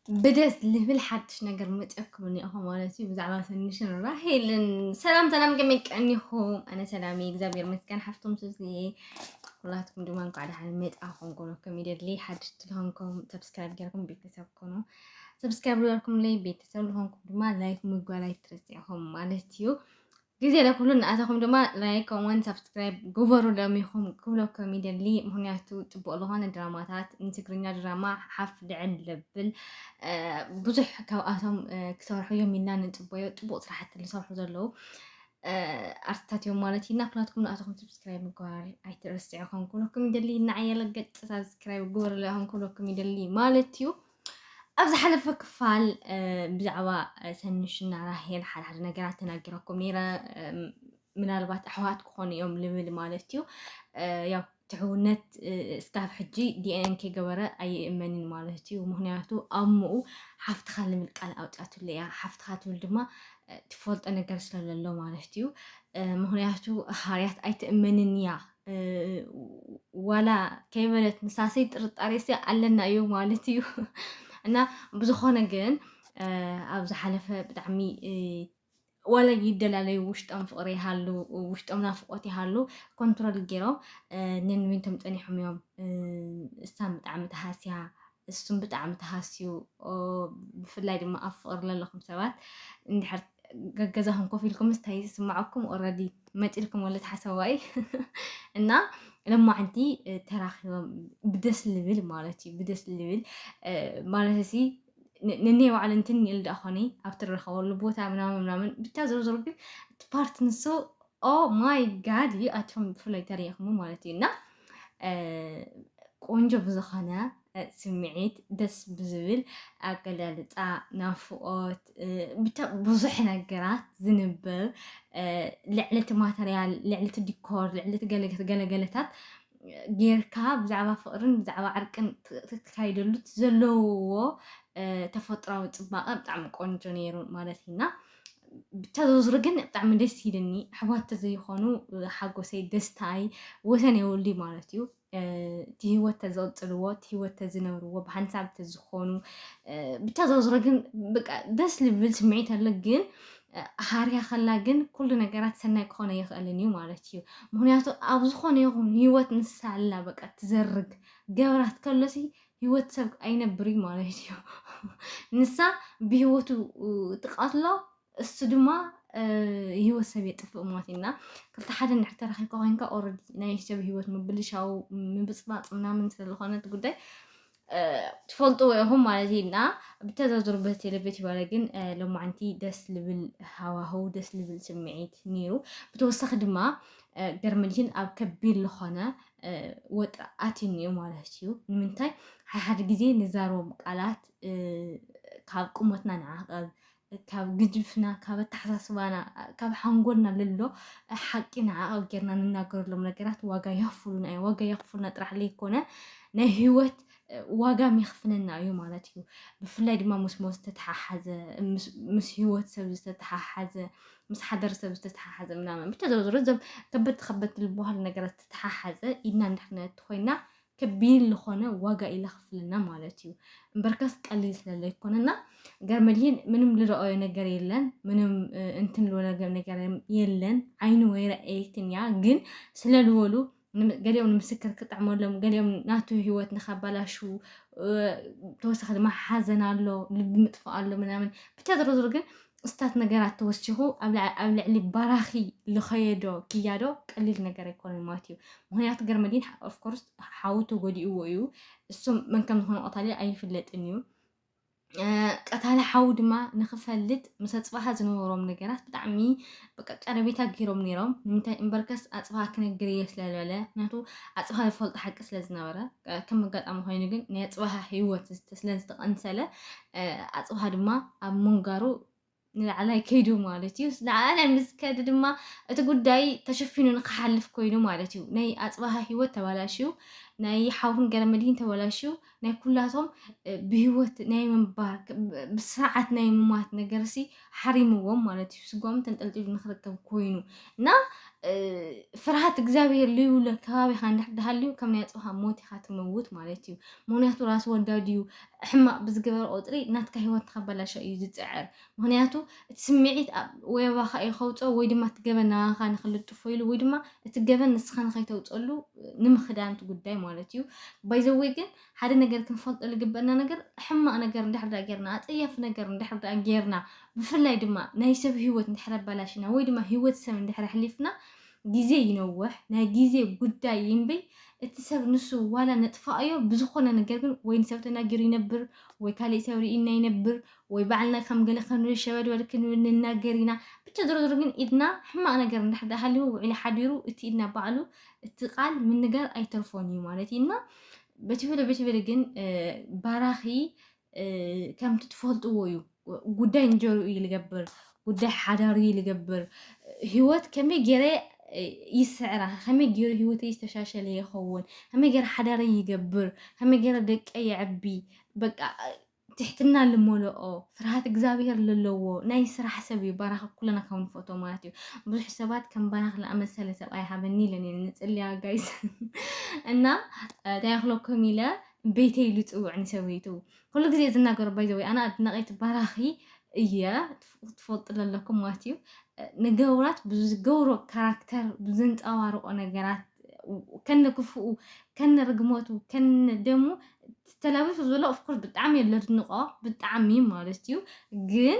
ብደስ ልብል ሓድሽ ነገር መፂኦኩም እኒኦኹ ማለት እዩ። ብዛዕባ ሰኒሽን ራሄልን። ሰላም ሰላም፣ ከመይ ቀኒኹም? ኣነ ሰላም እየ፣ እግዚኣብሔር ይመስገን። ሓፍቶም ሱዚ እየ። ኩላትኩም ድማ እንኳዕ ደሓን መፃኹም። ኮኖ ከም ይደሊ ሓድሽ ትልኾንኩም ሰብስክራይብ ገርኩም ቤተሰብ ኮኖ። ሰብስክራይብ ገርኩም ለይ ቤተሰብ ልኾንኩም ድማ ላይክ ምግባር ኣይትረስዕኹም ማለት እዩ። ግዜ ለኩሉ ንኣተኹም ድማ ላይክ ኮመንት ሰብስክራይብ ግበሩ ለሚኹም ክብለኩም ይደሊ። ምክንያቱ ፅቡቅ ዝኾነ ድራማታት ንትግርኛ ድራማ ሓፍ ልዕል ለብል ብዙሕ ካብኣቶም ክሰርሑ እዮም ኢልና ንፅበዮ ፅቡቅ ስራሕቲ ዝሰርሑ ዘለዉ ኣርትታት እዮም ማለት ኢና። ኩላትኩም ንኣተኹም ሰብስክራይብ ምግባር ኣይትረስዑ ከም ክብለኩም ይደሊ። ንዓየ ለገጭ ሰብስክራይብ ግበሩ ለኹም ክብለኩም ይደሊ ማለት እዩ። ኣብ ዝሓለፈ ክፋል ብዛዕባ ሰኒሽና ራሄል ሓደ ሓደ ነገራት ተናጊረኩም ነይረ። ምናልባት ኣሕዋት ክኾኑ እዮም ልብል ማለት እዩ። ያው ትሕውነት እስካብ ሕጂ ዲኤንኤን ከይገበረ ኣይእመንን ማለት እዩ። ምክንያቱ ኣምኡ ሓፍትኻ ልብል ቃል ኣውፅኣትሉ እያ። ሓፍትኻ ትብል ድማ ትፈልጦ ነገር ስለለሎ ማለት እዩ። ምክንያቱ ሃርያት ኣይትእመንን እያ። ዋላ ከይበለት ንሳሰይ ጥርጣሬ ሲ ኣለና እዩ ማለት እዩ። እና ብዝኾነ ግን ኣብ ዝሓለፈ ብጣዕሚ ዋላ ይደላለዩ ውሽጦም ፍቕሪ ይሃሉ ውሽጦም ናፍቆት ይሃሉ ኮንትሮል ገይሮም ነንቢንቶም ፀኒሖም እዮም። እሳም ብጣዕሚ ተሃስያ እሱም ብጣዕሚ ተሃስዩ። ብፍላይ ድማ ኣብ ፍቕሪ ዘለኹም ሰባት እንድሕር ገገዛኹም ኮፍ ኢልኩም ምስታይ ዝስማዓኩም ኦረዲ መፂልኩም ወለት ሓሰዋይ እና ለማዓንቲ ተራኺቦም ብደስ ልብል ማለት እዩ። ብደስ ልብል ማለት ሲ ንኔ ባዕሉ እንትን ይል ዳ ኾኒ ኣብ ትረኸበሉ ቦታ ምናምን ምናምን ብቻ ዝርዝሩ ግን እቲ ፓርት ንሱ ኦ ማይ ጋድ እዩ ኣቶም ብፍላይ ተሪኽሙ ማለት እዩ እና ቆንጆ ብዝኾነ ስምዒት ደስ ብዝብል ኣገላልፃ ናፍቆት ብቻ ብዙሕ ነገራት ዝንብብ ልዕሊ እቲ ማተርያል ልዕሊ እቲ ዲኮር ልዕሊ እቲ ገለገለገለገለታት ጌርካ ብዛዕባ ፍቕርን ብዛዕባ ዕርቅን ትካይደሉ ዘለውዎ ተፈጥራዊ ፅባቐ ብጣዕሚ ቆንጆ ነይሩ ማለት ኢና። ብቻ ዝርዝሩ ግን ብጣዕሚ ደስ ኢልኒ። ኣሕዋት ተዘይኾኑ ሓጎሰይ ደስታይ ወሰን የብሉ ማለት እዩ። እቲ ህይወት ተዝቕፅልዎ እቲ ህይወት ተዝነብርዎ ብሓንሳብ ተዝኾኑ ብቻ ዝርዝሩ ግን በቃ ደስ ልብል ስምዒት ኣሎ። ግን ሃርያ ከላ ግን ኩሉ ነገራት ሰናይ ክኾነ ይኽእልን እዩ ማለት እዩ። ምክንያቱ ኣብ ዝኾነ ይኹን ህይወት ንሳ ኣላ በቃ ትዘርግ ገብራት ከሎሲ ህይወት ሰብ ኣይነብር እዩ ማለት እዩ። ንሳ ብህይወቱ ትቐትሎ እሱ ድማ ህይወት ሰብ የጥፍእ ማለት እና ክልተ ሓደ እንድሕር ተረኺብካ ኮይንካ ኦረዲ ናይ ሰብ ህይወት ምብልሻው ምብፅባፅ ምናምን ስለዝኾነ እቲ ጉዳይ ትፈልጥዎ ኢኹም ማለት እዩ እና ብተዘርዝሩ በቴለቤት ይባለ ግን ሎማዓንቲ ደስ ልብል ሃዋህው ደስ ልብል ስምዒት ነይሩ። ብተወሳኺ ድማ ገርመልሽን ኣብ ከቢድ ዝኾነ ወጥሪ ኣትዩ እኒኦ ማለት እዩ። ንምንታይ ሓሓደ ግዜ ንዛረቦም ቃላት ካብ ቁመትና ንዓቐብ ካብ ግድፍና ካብ ኣተሓሳስባና ካብ ሓንጎልና ልሎ ሓቂ ንዓቐብ ጌርና ንናገረሎም ነገራት ዋጋ የኽፍሉና እዩ። ዋጋ የኽፍሉና ጥራሕ ለይኮነ ናይ ህይወት ዋጋ የኽፍለና እዩ ማለት እዩ። ብፍላይ ድማ ምስ ሞት ዝተተሓሓዘ ምስ ህይወት ሰብ ዝተተሓሓዘ ምስ ሓደር ሰብ ዝተተሓሓዘ ምናምን ብቻ ዝርዝሩ እዞም ከበድቲ ከበድቲ ዝበሃሉ ነገራት ዝተተሓሓዘ ኢድና እንድሕር ነቲ ኮይና ከቢድ ዝኾነ ዋጋ እዩ ለኽፍልና ማለት እዩ። እምበርከስ ቀሊል ስለለይኮነና ገርመድሂን ምንም ልረኣዮ ነገር የለን፣ ምንም እንትን ልወለገብ ነገር የለን። ዓይኒ ወይ ረኣየትን እያ ግን ስለ ልወሉ ገሊኦም ንምስክር ክጥዕመሎም ገሊኦም ናቱ ህይወት ንኻባላሹ ተወሳኺ ድማ ሓዘን ኣሎ ልቢ ምጥፋእ ኣሎ ምናምን ብቻ ዝርዝሩ ግን እስታት ነገራት ተወሲኹ ኣብ ልዕሊ ባራኺ ልኸየዶ ክያዶ ቀሊል ነገር ኣይኮነን ማለት እዩ። ምክንያቱ ገርመዲን ኦፍኮርስ ሓው ተጎዲእዎ እዩ። እሱም መን ከም ዝኾነ ቀታሊ ኣይፍለጥን እዩ። ቀታሊ ሓው ድማ ንክፈልጥ ምስ ኣፅባሃ ዝነበሮም ነገራት ብጣዕሚ በቃ ቀረቤታ ገይሮም ነይሮም። ንምንታይ እምበርከስ ኣፅባሃ ክነግር እየ ስለዝበለ ምክንያቱ ኣፅባሃ ዝፈልጦ ሓቂ ስለዝነበረ ከም ኣጋጣሚ ኮይኑ ግን ናይ ኣፅባሃ ህይወት ስለዝተቐንሰለ ኣፅባሃ ድማ ኣብ ምንጋሩ ንላዕላይ ከይዱ ማለት እዩ። ንላዕላይ ምስ ከዱ ድማ እቲ ጉዳይ ተሸፊኑ ንክሓልፍ ኮይኑ ማለት እዩ። ናይ ኣፅባሃ ህይወት ተባላሽዩ፣ ናይ ሓውን ገረመድህን ተባላሽዩ፣ ናይ ኩላቶም ብህይወት ናይ ምንባር ብስርዓት ናይ ምማት ነገርሲ ሓሪምዎም ማለት እዩ። ስጎም ተንጠልጢሉ ንክርከብ ኮይኑ እና ፍርሃት እግዚኣብሔር ልዩለ ከባቢኻ እንድሕር ድሃልዩ ከም ናይ ኣፅብኻ ሞት ኢኻ ትመውት ማለት እዩ። ምክንያቱ ራስ ወዳድ እዩ። ሕማቕ ብዝገበረ ቁፅሪ ናትካ ህይወት ንከበላሻ እዩ ዝፅዕር። ምክንያቱ እቲ ስምዒት ወይ ኣባኻ እዩ ከውፅኦ ወይ ድማ እቲ ገበን ናባኻ ንክልጥፎ ኢሉ ወይ ድማ እቲ ገበን ንስኻ ንኸይተውፀሉ ንምኽዳን እቲ ጉዳይ ማለት እዩ። ባይዘወይ ግን ሓደ ነገር ክንፈልጦ ዝግበአና ነገር ሕማቕ ነገር እንድሕር ደኣ ጌርና ኣፀያፊ ነገር እንድሕር ደኣ ጌርና ብፍላይ ድማ ናይ ሰብ ህይወት እንድሕር ኣባላሽና ወይ ድማ ህይወት ሰብ እንድሕር ኣሕሊፍና ግዜ ይነውሕ ናይ ግዜ ጉዳይ ይንበይ እቲ ሰብ ንሱ ዋላ ነጥፋኣዮ ብዝኾነ ነገር ግን ወይ ንሰብ ተናጊሩ ይነብር ወይ ካሊእ ሰብ ርኢና ይነብር ወይ ባዕልና ከም ገለ ከም ሸበድበድ ክንብል ንናገር ኢና። ብቻ ዝሮ ዝሮ ግን ኢድና ሕማቕ ነገር እንድሕር ደኣ ሃልዩ ውዒሉ ሓዲሩ እቲ ኢድና ባዕሉ እቲ ቃል ምንጋር ኣይተርፎን እዩ ማለት እዩ እና በቲ በለ በቲ በለ ግን ባራኺ ከምቲ ትፈልጥዎ እዩ። ጉዳይ እንጀሩ እዩ ልገብር፣ ጉዳይ ሓዳሩ እዩ ልገብር። ህይወት ከመይ ገይረ ይስዕራ፣ ከመይ ገይሩ ህይወተይ ዝተሻሸለ ይኸውን፣ ከመይ ገይረ ሓዳረይ ይገብር፣ ከመይ ገይረ ደቀ የዕቢ፣ በቃ ትሕትና ልመልኦ ፍርሃት እግዚኣብሔር ለለዎ ናይ ስራሕ ሰብ እዩ። ባራኺ ኩለና ካብ ንፈቶ ማለት እዩ። ብዙሕ ሰባት ከም ባራኺ ለኣመሰለ ሰብኣይ ሃበኒ ኢለን እየን ንፅልያ ጋይስ እና እንታይ ያክለኩም ኢለ ቤተይ ልፅውዕ ንሰበይቱ ኩሉ ግዜ ዝናገሮ ባይዘወይ ኣነ ኣድናቂት ባራኺ እየ። ትፈልጡ ለለኩም ማለት እዩ። ንገብራት ብዝገብሮ ካራክተር ብዘንፀባርቆ ነገራት ከነ ክፍኡ ከነ ርግመቱ ከነ ደሙ ተላቢሱ ዘሎ ኦፍኮርስ ብጣዕሚ እየ ለድንቆ ብጣዕሚ ማለት እዩ። ግን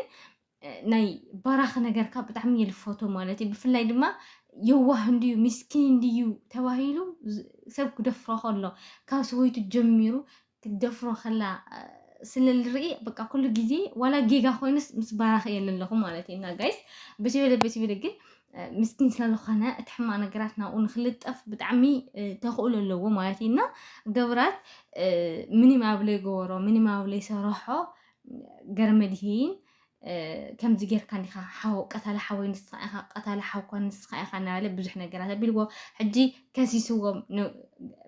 ናይ ባራኺ ነገርካ ብጣዕሚ እየ ልፈቶ ማለት እዩ። ብፍላይ ድማ የዋህ እንድዩ ምስኪን እንድዩ ተባሂሉ ሰብ ክደፍሮ ከሎ ካብ ሰበይቱ ጀሚሩ ክትደፍሮ ከላ ስለ ልርኢ በቃ ኩሉ ግዜ ዋላ ጌጋ ኮይኑስ ምስ ባራኺ እየ ለለኹ ማለት እዩ። እና ጋይስ በቲ በለ በቲ በለ ግን ምስኪን ስለዝኾነ እቲ ሕማቕ ነገራት ናብኡ ንክልጠፍ ብጣዕሚ ተኽእሎ ኣለዎ ማለት እዩ። እና ገብራት ምንም ኣብ ለይገበሮ ምንም ኣብ ለይሰረሖ ገርመድሂን ከምዚ ጌርካ እንዲኻ ሓው ቀታሊ ሓወይ ንስኻ ኢኻ ቀታሊ ሓውኳ ንስኻ ኢኻ እናበለ ብዙሕ ነገራት ኣቢልዎ። ሕጂ ከሲስዎም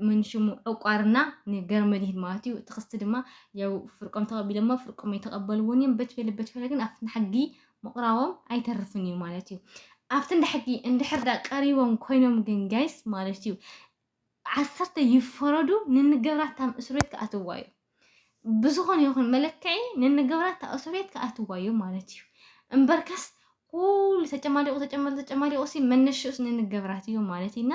መንሽሙ ዕቋርና ንገርመድሂን ማለት እዩ። እቲ ክስቲ ድማ ያው ፍርቆም ተቐቢሎሞ ፍርቆም ኣይተቐበልዎን እዮም። በትፈለ በትፈለ ግን ኣብቲ ሕጊ ምቕራቦም ኣይተርፍን እዩ ማለት እዩ። ኣብቲ እንደ ሕጊ እንድሕር ዳ ቀሪቦም ኮይኖም ግን ጋይስ ማለት እዩ ዓሰርተ ይፈረዱ ንንገብራት ታም እስር ቤት ክኣትዋ እዩ። ብዝኾነ ይኹን መለክዒ ንንገብራት ታ እስር ቤት ክኣትዋ እዩ ማለት እዩ። እምበርከስ ኩሉ ተጨማሊቑ ተጨማሊቑ ተጨማሊቑ ሲ መነሽኡስ ንንገብራት እዩ ማለት እዩ። እና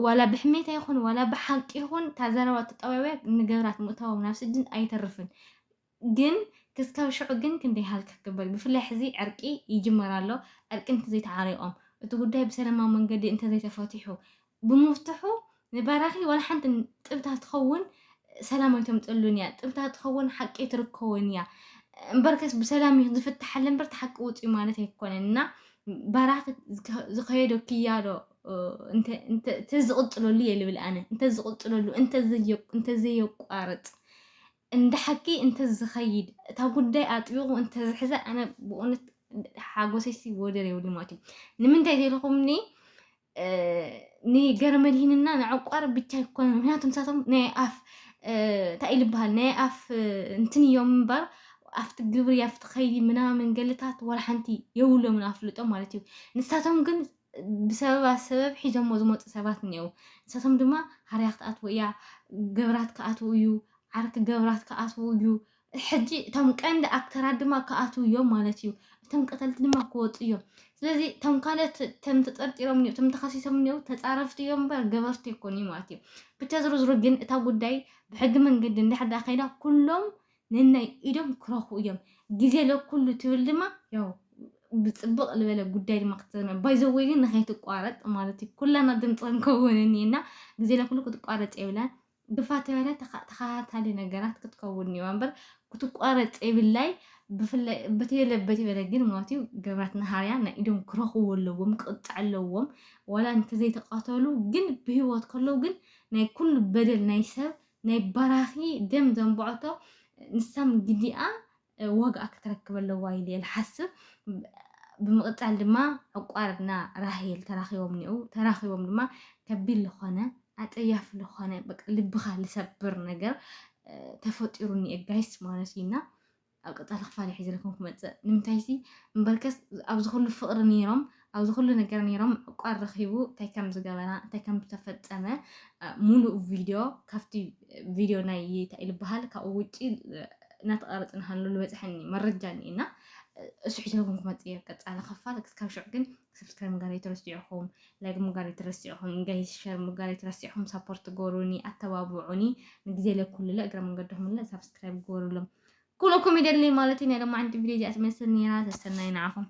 ዋላ ብሕሜታ ይኹን ዋላ ብሓቂ ይኹን ታዘረባ ተጠዋውያ ንገብራት ምእታዎም ናብ ስጅን ኣይተርፍን። ግን ክስካብ ሽዑ ግን ክንደይ ሃልክ ክበል ብፍላይ ሕዚ ዕርቂ ይጅመር ኣሎ። ዕርቂ እንተዘይተዓሪቖም እቲ ጉዳይ ብሰላማዊ መንገዲ እንተዘይተፈቲሑ ብምፍትሑ ንባራኺ ዋላ ሓንቲ ጥብታ ትኸውን ሰላም ኣይተምፅሉን እያ። ጥብታ ትኸውን ሓቂ ትርከውን እያ። እምበርከስ ብሰላም እዩ ዝፍትሓለ እምበር ተሓቂ ውፅኡ ማለት ኣይኮነን እና ባራኺ ዝኸየዶ ክያዶ እንተዝቕፅለሉ እየ ልብል ኣነ እንተዝቕፅለሉ እንተዘየቋርፅ እንደ ሓቂ እንተዝኸይድ እታ ጉዳይ ኣጥቢቑ እንተዝሕዘ ኣነ ብእውነት ሓጎሰይሲ ወደር የብሉ ማለት እዩ። ንምንታይ ተልኹምኒ ንገረመድሂንና ንዕቋር ብቻ ይኮነ ምክንያቱ ንሳቶም ናይ ኣፍ እንታይ ልበሃል ናይ ኣፍ እንትን እዮም እምበር ኣብቲ ግብሪ ኣብቲ ከይዲ ምናምን ገለታት ዋላ ሓንቲ የብሎምን ኣፍልጦ ማለት እዩ። ንሳቶም ግን ብሰበባ ሰበብ ሒዞሞ ዝመፁ ሰባት እኒአው። ንሳቶም ድማ ሃርያ ክትኣትዎ እያ፣ ገብራት ክኣትው እዩ፣ ዓርኪ ገብራት ክኣትው እዩ። ሕጂ እቶም ቀንዲ ኣክተራት ድማ ክኣትው እዮም ማለት እዩ። እቶም ቀተልቲ ድማ ክወፁ እዮም። ስለዚ እቶም ካልኦት እቶም ተጠርጢሮም እኒአው፣ እቶም ተኸሲሶም እኒአው ተፃረፍቲ እዮም እምበር ገበርቲ ኣይኮኑ ማለት እዩ። ብቻ ዝሮ ዝሮ ግን እታ ጉዳይ ብሕጊ መንገዲ እንድሕር ዳ ከይዳ ኩሎም ነናይ ኢዶም ክረኽቡ እዮም። ግዜ ለኩሉ ትብል ድማ ያው ብፅብቕ ዝበለ ጉዳይ ድማ ክትዘመ ባይዘወይ ግን ንኸይትቋረጥ ማለት እዩ። ኩላና ድምፂ ክንከውን እኒና ግዜ ለኩሉ ክትቋረፅ የብላን። ግፋ ተበለ ተኸታታሊ ነገራት ክትከውን እኒዋ እምበር ክትቋረፅ የብላይ። ብፍላይ በተበለ በተበለ ግን ማለት እዩ ገብራት ንሃርያ ናይ ኢዶም ክረኽቡ ኣለዎም፣ ክቕፃዕ ኣለዎም። ዋላ እንተዘይተቐተሉ ግን ብህይወት ከለዉ ግን ናይ ኩሉ በደል ናይ ሰብ ናይ ባራኺ ደም ዘንብዖቶ ንሳም ግዲኣ ዋጋኣ ክትረክብ ኣለዋ ኢለ እየ ዝሓስብ። ብምቕፃል ድማ ዕቋርና ራሄል ተራኺቦም እኒኡ ተራኺቦም ድማ ከቢድ ዝኾነ ኣፀያፊ ዝኾነ በቃ ልብኻ ልሰብር ነገር ተፈጢሩ እኒአ ጋይስ ማለት እዩ። እና ኣብ ቀፃሊ ክፋል ሒዘልኩም ክመፅእ ንምንታይ ሲ እምበርከስ ኣብዚ ኩሉ ፍቅሪ ነይሮም ኣብዚ ኩሉ ነገር ነይሮም ዕቋር ረኪቡ እንታይ ከም ዝገበራ እንታይ ከም ዝተፈፀመ ሙሉእ ቪድዮ ካብቲ ቪድዮ ናይ እንታይ ልበሃል ካብኡ ውጪ እናተቀረፅ ንሃሉ ዝበፅሐኒ መረጃ እኒአ። እና እሱ ሒዘልኩም ክመፅእ እየ ቀፃሊ ክፋል። ክስካብ ሽዑ ግን ሰብስክራይብ ምግባር ኣይትረስዑኹም፣ ላይክ ምግባር ኣይትረስዑኹም፣ ጋይስ ሸር ምግባር ኣይትረስዑኹም። ሳፖርት ገሩኒ፣ ኣተባብዑኒ። ንግዜ ለኩልለ እግረ መንገድኹምለ ሳብስክራይብ ገሩሎም። ኩለኩም ይደሊ ማለት እዩ። ናይ ሎማዓንቲ ቪድዮ እዚኣ ትመስል ነይራ። ተሰናይ ንዓኹም።